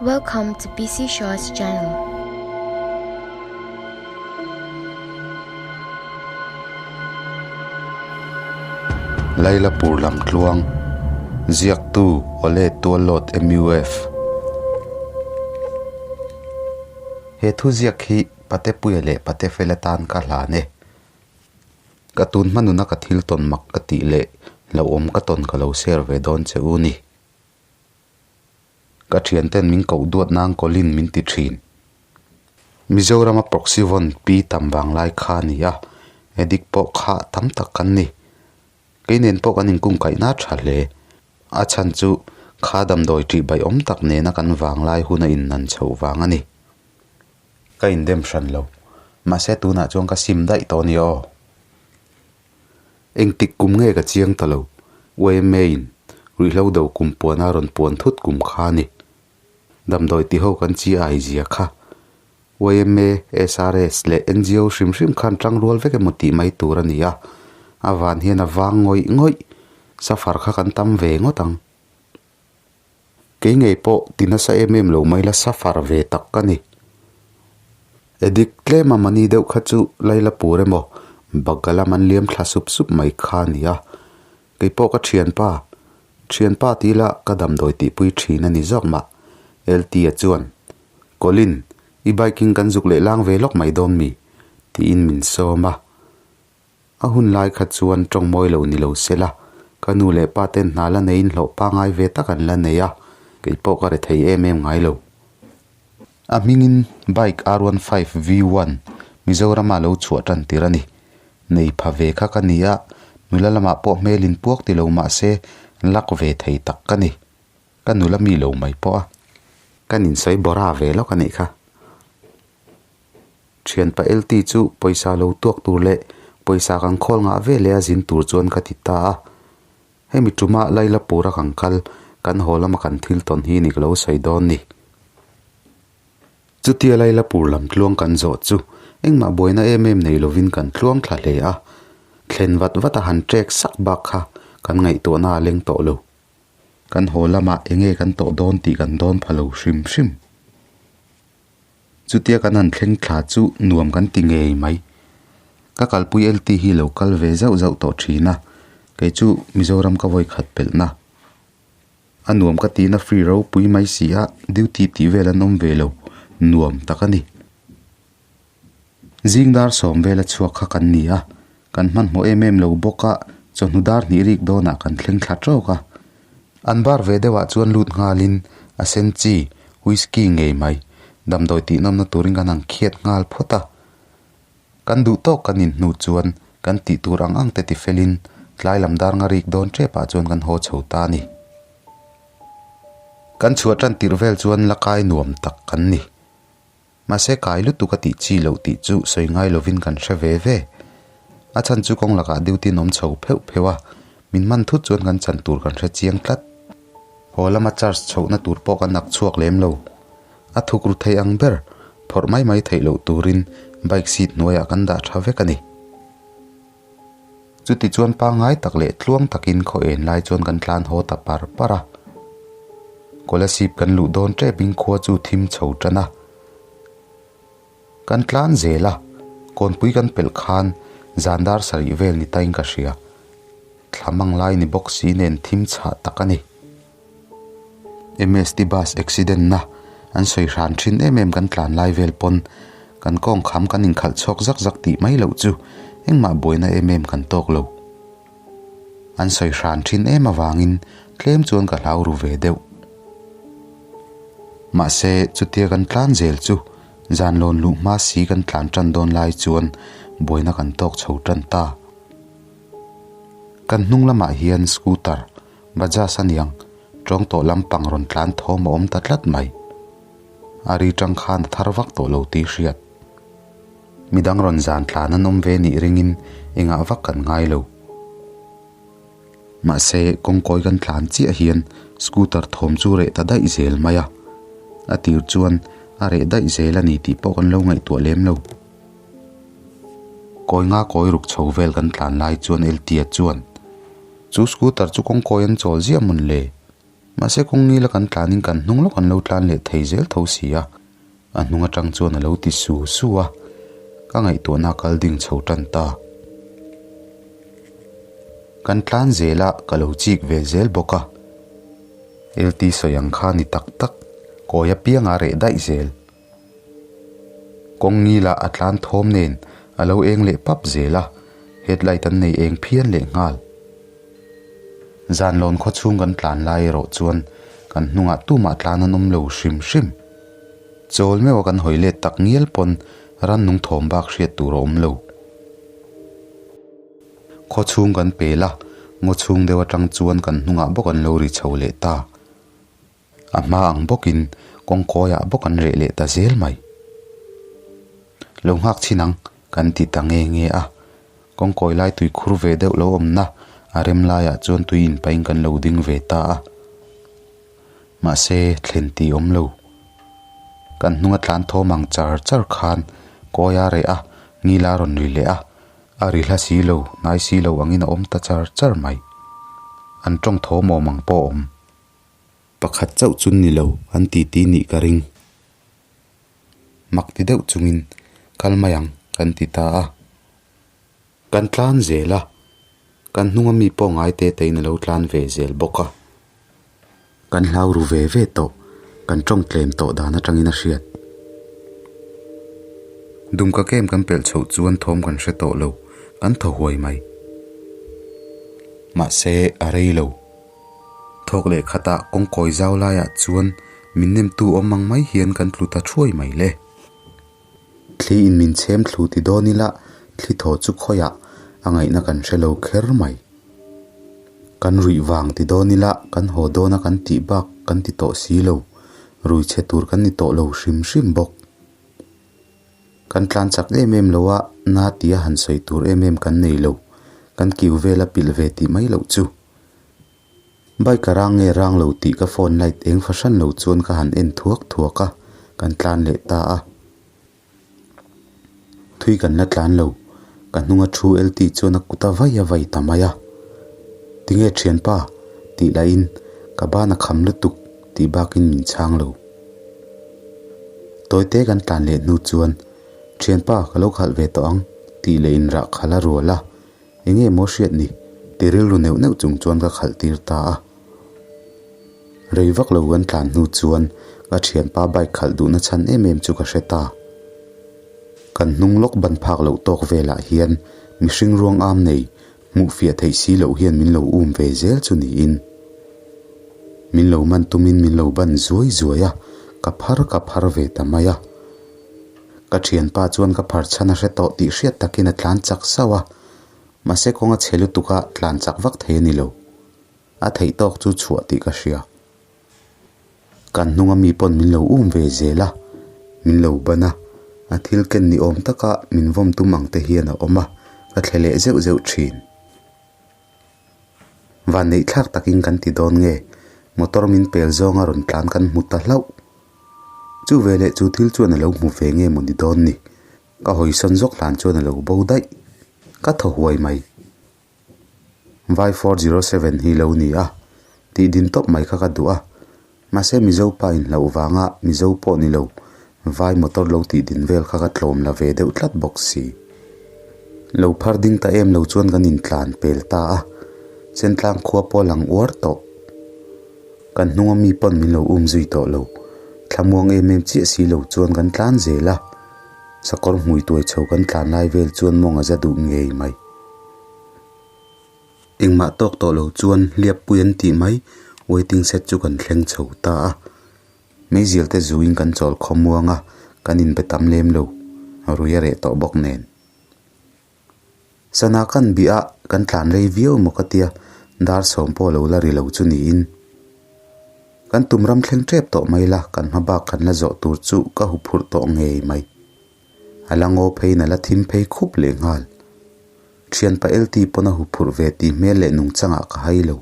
Welcome to PC Shaw's channel. Lailapur lam tluang, Ziaktu Ole Tuallawt MUF. He thu ziak hi Patepuia leh Patefela tan ka hlan e. Ka tun hmanuna ka thil tawn mak ka tih leh hlauhawm ka tawn ka lo share ve dawn che u ni. Ka thianten min koh duat nan Colin min ti thin. Mizorama proxy vawn pi tam vang lai kha a ni a, addict pawh kha tam tak kan ni. Kei nen pawh kan inkungkaihna tha hle. A chhan chu kha damdawi tih baihawm tak nena kan vang lai hun a innan chhoh vang a ni. Ka indem hran lo. Mahse tunah chuan ka sim daih tawh a ni aw. Engtik kum nge ka chiang ta lo. YMA in ruihhlo do kum puana rawn puan thut kum kha a ni. Damdawi ti ho kan chi ai zia kha. YMA, SRS leh NGO hrim hrim khan tang rual vek emaw tih mai tur a ni a. A van hian a vang ngawih ngawih. Safar kha kan tam ve ngawt ang. Kei ngei pawh ti nasa em em lo mai la suffer ve tak ka ni. Addict tlem a mani deuh kha chu Laila pur emaw Bagga lam an liam thla sup sup mai kha a ni a. Kei pawh ka thianpa, thianpa ti ila ka damdawi tihpui thin a ni zawk mah. LT-a chuan, Colin, i bike in kan zuk leh lang ve lawk mai dawn mi? tiin min sawm a. A hun lai kha chuan tawng mawi lo ni lo se la, ka nu leh pa ten hna la neiin hlawh pangai ve tak an la nei a, kei pawh ka re thei em em ngai lo. A hmingin bike R15 V1 Mizorama lo chhuah tan tir a ni. Nei pha ve kha ka ni a, nula lamah pawh hmelin puak ti lo mah se lak ve thei tak ka ni. Ka nula mi lo mai pawh a, kan insawi bawra ve lawk a nih kha. Thianpa LT chu pawisa lo tuak tur leh pawisa kan khawl ngah ve leh a zin tur chuan ka ti ta a. Hemi tuma Lailapura kan kal, kan haw lama kan thil tawn hi ni ka lo sawi dawn ni. Chutia Lailapur lam tluang kan zawh chu engmah buaina em em nei lovin kan tluang thla hle a. Thlen vat vat a han trek sak bak kha kan ngaihtuahna a leng tawh lo. Kan haw lamah enge kan tawh dawn tih kan dawn pha lo hrim hrim. Chutia kan han thleng thla chu nuam kan ti ngei mai. Ka kalpui LT hi lo kal ve zauh zauh tawh thin a, kei chu Mizoram ka vawi khat pelhna. A nuam ka tiin a free ropui mai si a, duty tih vel an awm ve lo, nuam tak a ni. Zing dar sawm vela chhuak kha kan ni a, kan hmanhmawh em em lo bawk a, chawhnu dar hnih rik dawnah kan thleng thla tawk a. An bar ve deuhah chuan lut nghalin a sen chi, whisky, ngei mai, damdawi tihnawmna turin kan han khiat nghal phawt a. Kan duh tawk kan inhnu chuan kan tih tur ang ang te tifelin tlai lam dar nga rik dawn tepah chuan kan haw chho ta a ni. Kan chhuah tan tirh vel chuan la kai nuam tak kan ni. Mahse kai lutuk a tih chi loh tih chu sawi ngai lovin kan hre ve ve. A chhan chu kawng lakah duty an awm chho pheuh pheuh a, min man thut chuan kan chan tur kan hre chiang tlat. Haw lama charge chhohna tur pawh kan ak chhuak lem lo. A thuk ru thei ang ber, phawrh mai mai theih loh turin bike seat hnuaiah kan dah tha vek a ni. Chuti chuan pangngai tak leh tluang takin khaw en lai chuan kan tlan haw ta par par a. Kolasib kan luh dawn tep in khua chu thim chho tan a. Kan tlan zel a, kawnpui kan pelh khan zan dar sarih vel ni tain ka hria. Thla mang lai ni bawk si nen thim chhah tak a ni. MST bus accident na an sawi hran thin em em kan tlan lai vel pawn kan kawng kham kan inkhalh chhuak zak zak tih mai loh chu engmah buaina em em kan tawk lo. An sawi hran thin em avangin tlem chuan ka hlau ru ve deuh. Mahse chutia kan tlan zel chu zan lawn luh hma si kan tlan tan dawn lai chuan buaina kan tawk chho tan ta. Kan hnung lamah hian scooter Bajaj a niang, tawng tawh lampang rawn tlan thawm a awm ta tlat mai. A ri tang khan a thar vak tawh lo tih hriat. Midang rawn zan tlan an awm ve nih ringin engah vak kan ngai lo. Mahse, kawngkawi kan tlan chiah hian scooter thawm chu reh ta daih zel mai a. A tir chuan a reh daih zel a ni tih pawh kan lo ngaihtuah lem lo. Kawi nga kawi ruk chho vel kan tlan lai chuan Eltia chuan, Chu scooter chu kawngkawi an chawl ziah mawn le? Mahse kawng ngila kan tlanin kan hnung lawk an lo tlan leh thei zel tho si a, a hnung atang chuan a lo ti su su a, ka ngaihtuahna a kal ding chho tan ta. Kan tlan zel a, ka lo chik ve zel bawk a. LT sawi ang kha ni tak tak, kawi apianga reh daih zel. Kawng ngila a tlan thawm nen a lo eng leh pap zel a, headlight an nei eng phian leh nghal. Zanlawn khaw chhung kan tlan lai erawh chuan kan hnungah tumah tlan an awm lo hrim hrim. Chawl meuha kan hawi let tak ngial pawn rannung thawm bak hriat tur a awm lo. Khaw chhung kan pel a, ngaw chhung deuh atang chuan kan hnungah bawk an lo ri chho leh ta. A hma ang bawkin kawngkawiah bawk an reh leh ta zel mai. Lo nghak chhin ang kan ti ta nge nge a, kawngkawi lai tui khur ve deuh lo awmna a rem laiah chuan tui inpain kan lo ding ve ta a. Mahse thlen tih awm lo. Kan hnunga tlan thawm ang char char khan kawi a reh a, ngila a rawn ri leh a, A ri hla si lo, hnai si lo angin a awm ta char char mai. An tawng thawm awm ang pawh a awm. Pakhat chauh chu ni lo an ti ti nih ka ring. Mak ti deuh chungin kal mai ang kan ti ta a. Kan tlan zel a, kan hnunga mi pawh ngai te tein a lo tlan ve zel bawk a. Kan hlau ru ve ve tawh, kan tawng tlem tawh dan atangin a hriat. Dumka kem kan pelh chhoh chuan thawm kan hre tawh lo, kan thaw huai mai. Mahse, a rei lo. Thawk leh khatah kawngkawi zau laiah chuan min nemtu awm ang mai hian kan tlu ta thuai mai le. Thli in min chhem thlu ti dawn ila thli thaw chu khawiah a ngaihna kan hre lo kher mai. Kan ruih vang ti dawn ila kan haw dawn a kan tih bak kan ti tawh si lo, rui chhe tur kan ni tawh lo hrim hrim bawk. Kan tlan chak em em lo a, na tia han sawi tur em em kan nei lo, kan kiu vel a pilh ve tih mai loh chu. Bike a rang nge rang lo tih ka phone light eng fahran lo chuan ka han en thuak thuak a, kan tlan leh ta a. Thui kan la tlan lo, ka hnunga thu LT chuan a kut a vai a vai ta mai a. Tinge thianpa? tih lahin ka ban a kham lutuk tih bakin min chhang lo. Tawite kan tlan leh hnu chuan, Thianpa ka lo khalh ve tawh ang tih leh inrah khalh a rual a. Enge maw hriat ni? Ti rilru neuh neuh chung chuan ka khalh tir ta a. Rei vak lo kan tlan hnu chuan ka thianpa bike khalh duhna chhan em em chu ka hre ta. Kan hnung lawk ban phak loh tawk velah hian mihring ruang am nei hmuh fiah theih si loh hian min lo um ve zel chu niin. Min lo man tumin min lo ban zuai zuai a, ka phar ka phar ve ta mai a. Ka thianpa chuan ka phar chhan a hre tawh tih hriat takin a tlan chak sauh a, mahse kawng a chhe lutuk a tlan chak vak thei a ni lo. A theih tawk chu chhuah tih ka hria. Kan hnunga mi pawn min lo um ve zel a, min lo ban a, a thil ken ni awm taka min vawm tum ang te hian a awm a, ka thle leh zeuh zeuh thin. Vanneih thlak takin kan ti dawn nge, motor min pel zawnga rawn tlan kan hmu ta hlauh. Chu veleh chu thil chuan a lo hmu ve nge maw ni dawn ni? Ka hawisawn zawk hlan chuan a lo bo daih. Ka thaw huai mai. Vai 407 hi lo ni a, tih din tawp mai kha ka duh a. Mahse Mizo pa inhlauh vanga Mizo pawh ni lo, vai motor lo tih din vel kha ka tlawm la ve deuh tlat bawk si. Lo phar ding ta em lo chuan kan intlan pel ta a, Chentlang khua pawh a lang uar tawh. Kan hnunga mi pawn min lo um zui tawh lo. Thlamuang em em chiah si lo chuan kan tlan zel a, sakawr hmui tuai chho kan tlan lai vel chuan mawng a za duh ngei mai. Engmah tawk tawh lo chuan hliappui an tih mai waiting shed chu kan thleng chho ta a. Meizial te zuin kan chawl khawmuang a, kan inbe tam lem lo, rui a reh tawh bawk nen. Sana kan bih a, kan tlan rei viau emaw ka tia, dar sawm pawh lo la ri lo chu niin. Kan tum ram thleng tep tawh mai la, kan hma bak kan la zawh tur chu ka huphurh tawh ngei mai. A la ngaw pheiin a la thim phei khup leh nghal. Thianpa LT pawn a huphurh ve tih hmel leh nungchangah ka hai lo.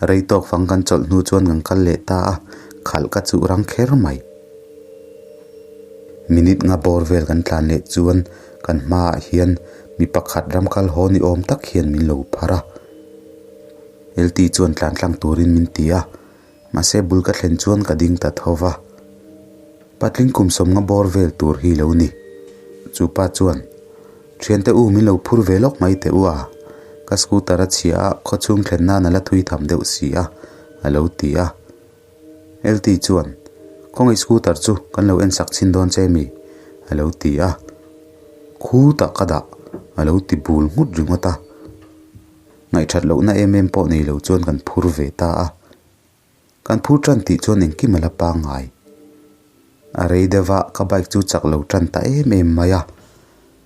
Rei tawk fang kan chawlh hnu chuan kan kal leh ta a, khalh ka chuh rang kher mai. Minute nga bawr vel kan tlan leh chuan kan hmaah hian mi pakhat ram kal haw ni awm tak hian min lo phar a. LT chuan tlan tlang turin min ti a, mahse bul ka thlen chuan ka ding ta tho va. Patling kum sawmnga bawr vel tur hi lo ni. Chu pa chuan, Thiante u min lo phur ve lawk mai teh u a, ka scooter a chhia a, khawchhung thlen nan a la thui tham deuh si a, a lo ti a. LT chuan, Khawngaih scooter chu kan lo ensak chhin dawn che mi? a lo ti a. Khutah ka dah, a lo ti bul nghut ringawt a. Ngaihthat lohna em em pawh nei lo chuan kan phur ve ta a. Kan phur tan tih chuan engkim a la pangngai. A rei deuh a, ka bike chu chak lo tan ta em em mai a.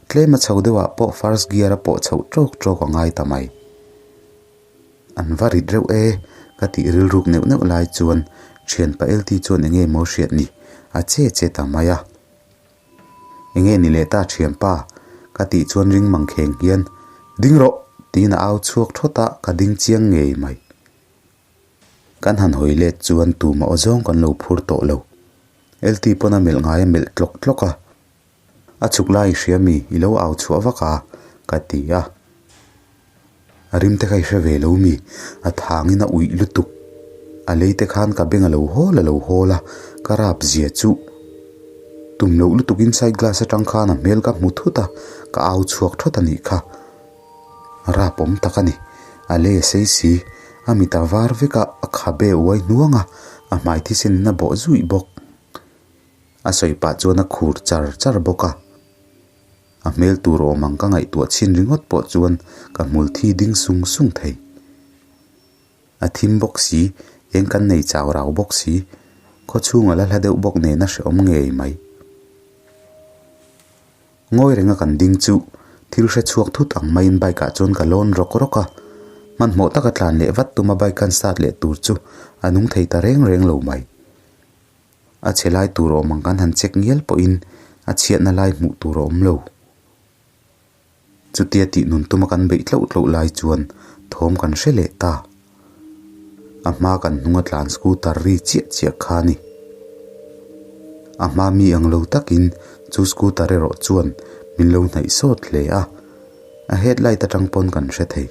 Tlem a chho deuhah pawh first gear a pawh chhoh tawk tawk a ngai ta mai. An va rit reuh e, ka tih rilruk neuh neuh lai chuan thianpa LT chuan enge maw hriat ni, a che che ta mai a. Enge ni leh ta thianpa? Ka tih chuan ring mang kheng hian, Ding rawh! tiin a au chhuak thawt a, ka ding chiang ngei mai. Kan han hawi let chuan tumah aw zawng kan lo phur tawh lo. LT pawn a melh ngai a melh tlawk tlawk a. A chhuk lai i hria mi, i lo au chhuah vak a, ka ti a. A rim te kha i hre ve lo mi, a thangin a uih lutuk. A lei te khan ka beng a lo hawl a lo hawl a, ka rap zia chu. Tum loh lutukin side glass atang khan a hmel ka hmu thut a, ka au chhuak thawt a nih kha. Rap awm tak a ni. A lei a sei si, a mit a var vek a, a khabe uai hnuang a, a hmai thisen in a bawh zuih bawk. A sawi pah chuan a khur char char bawk a. A hmel tur awm ang ka ngaihtuah chhin ringawt pawh chuan ka hmul thi ding sung sung thei. A thim bawk si, eng kan nei chau rau bawk si, khawchhung a la hla deuh bawk nen a hrehawm ngei mai. Ngawi renga kan ding chu thil hre chhuak thut ang maiin bike ah chuan ka lawn rawk rawk a, hmanhmawh taka tlan leh vat tuma bike kan start leh tur chu a nung thei ta reng reng lo mai. A chhe lai tur awm ang kan han check ngial pawhin a chhiatna lai hmuh tur a awm lo. Chutia tih nun tuma kan beih tloh tloh lai chuan thawm kan hre leh ta. A hma kan hnung a tlan scooter ri chiah chiah kha a ni. A hma mi ang lo takin chu scooter erawh chuan min lo hnaih sawt hle a, a headlight atang pawn kan hre thei.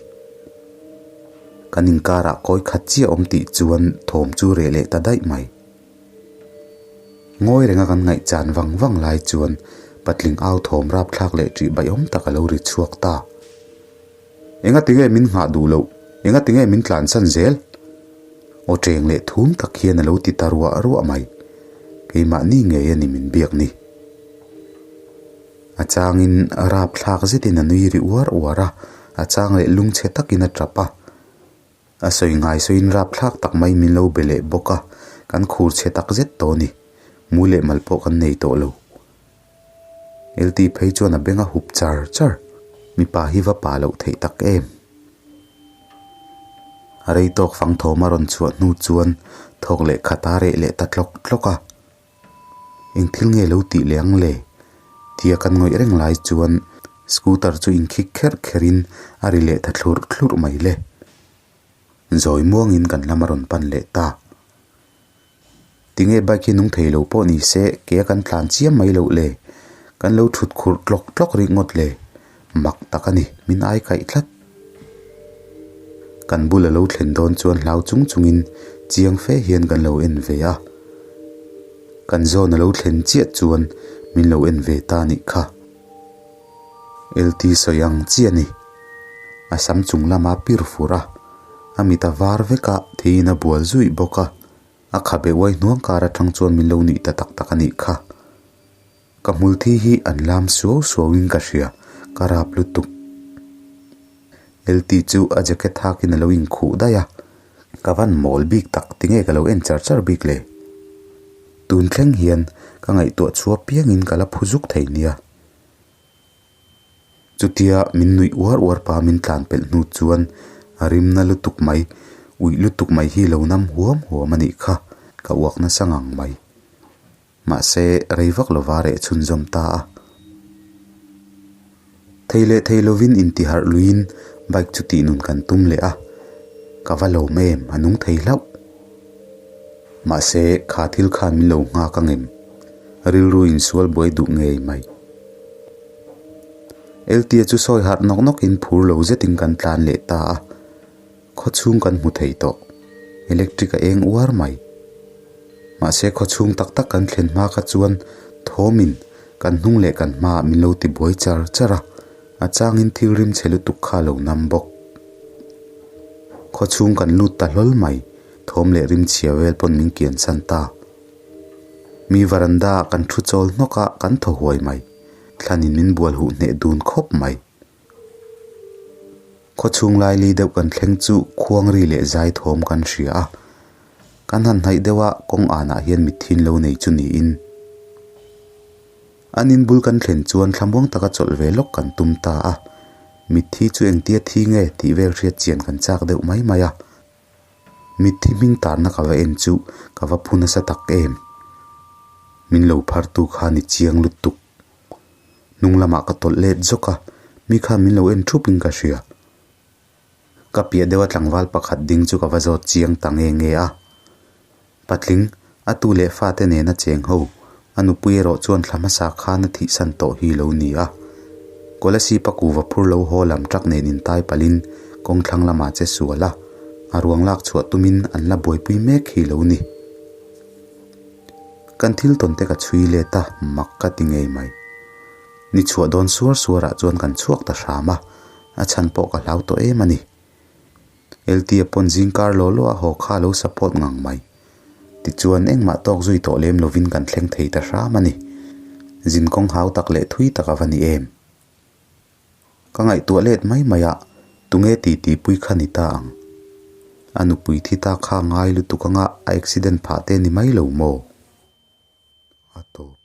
Kan inkarah kawi khat chiah awm tih chuan thawm chu reh leh ta daih mai. Ngawi renga kan ngaihchan vang vang lai chuan patling au thawm rapthlak leh ṭih baihawm tak a lo ri chhuak ta. Enga tinge min nghah duh loh? Enga tinge min tlansan zel? Aw ṭeng leh thum tak hian a lo ti ta ruah ruah mai. Keimahni ngei a ni min biak ni. A changin rapthlak zetin a nui ri uar uar a, a chang leh lungchhe takin a ṭap a. A sawi ngai sawiin rapthlak tak mai min lo be leh bawk a, kan khur chhe tak zet tawh a ni. Mu leh mal pawh kan nei tawh lo. LT phei chuan a beng a hup char char. Mipa hi va pa loh theih tak em? A rei tawk fang thawm a rawn chhuah hnu chuan thawk leh khat a reh leh ta tlawk tlawk a. Eng thil nge lo tih leh ang le? Tia kan ngawih reng lai chuan scooter chu inkhik kherh kherhin a ri leh ta thlurh thlurh mai le. Zawi muangin kan lam a rawn pan leh ta. Tinge bike hi nung thei lo pawh ni se ke a kan tlan chiam mai loh le? Kan lo thut khurh tlawk tlawk rih ngawt le? Mak tak a ni, min ai kaih tlat. Kan bula lo thlen dawn chuan hlau chung chungin chiang fe hian kan lo en ve a. Kan zawn a lo thlen chiah chuan min lo en ve ta nih kha. LT sawi ang chiah a ni. A sam chung lama pir fur a, a mit a var vek a, theiin a bual zuih bawk a. A khabe uai hnuang kar atang chuan min lo nuih ta tak tak a nih kha. Ka hmulthi hi an lam suau suau in ka hria, ka rap lutuk. LT chu a jacket hak in a lo inkhuh daih a, ka van mawl bik tak tinge ka lo en char char bik le. Tun thleng hian ka ngaihtuah chhuah piang in ka la phu zuk thei nia. Chutia min nuih uar uar pa min tlan pelh hnu chuan a rim na lutuk mai, uih lutuk mai hi lo nam huam huam a nih kha, ka uak nasa ngang mai. Mahse, rei vak lova reh chhunzawm ta a. Thei leh thei lovin intiharh luiin bike chu tih nun kan tum leh a, ka va lawm em, a nung thei hlauh. Mahse, kha thil khan min lo nghak angem? Rilru insual buai duh ngei mai. LTA chu sawi harh nawk nawkin phur lo zetin kan tlan leh ta a. Khawchhung kan hmu thei tawh. Electric a eng uar mai. Mahse khawchhung tak tak kan thlen hma kha chuan thawmin kan hnung leh kan hmaah min lo ti buai char char a, a changin thil rim chhe lutuk kha a lo nam bawk. Khawchhung kan lut ta hlawl mai, thawm leh rim chhia vel pawn min kian san ta. Mi varanda ah kan thu chawl hnawk a, kan thaw huai mai. Thlanin min bual huh hneh dun khawp mai. Khawchhung laili deuh kan thleng chu khuangri leh zai thawm kan hria a, kan han hnaih deuh a kawng anah hian mitthi in lo nei chu niin. An in bul kan thlen chuan thlamuang taka chawlh ve lawk kan tum ta a, mitthi chu engtia thi nge tih vel hriat chian kan chak deuh mai mai a. Mitthi hming tarna ka va en chu ka va phu nasa tak em. Min lo phartu kha ni chiang lutuk. Hnung lamah ka tawlh let zawk a, mi khan min lo en thup in ka hria. Ka piah deuha tlangval pakhat ding chu ka va zawt chiang ta nge nge a. Patling, a tu leh fate nena cheng ho, a nupui erawh chuan thla hmasa khan a thihsan tawh hi lo ni a. Kolasib a kuva phur lo haw lam truck nen intai palhin kawng thlang lamah che sual a, a ruang lak chhuah tumin an la buaipui mek hi lo ni. Kan thil tawn te ka chhui let a, mak ka ti ngei mai. Ni chhuah dawn suar suarah chuan kan chhuak ta hram a, a chhan pawh ka hlau tawh em a ni. LT-a pawn zingkar law law a haw kha a lo support ngang mai. Tichuan engmah tawk zui tawh lem lovin kan thleng thei ta hram a ni. Zinkawng hau tak leh thui tak a va ni em? Ka ngaihtuah let mai mai a, tunge ti ti pui kha ni ta ang? A nupui thi ta kha ngai lutuk anga a accident phah te ni mai lo maw? A tawp.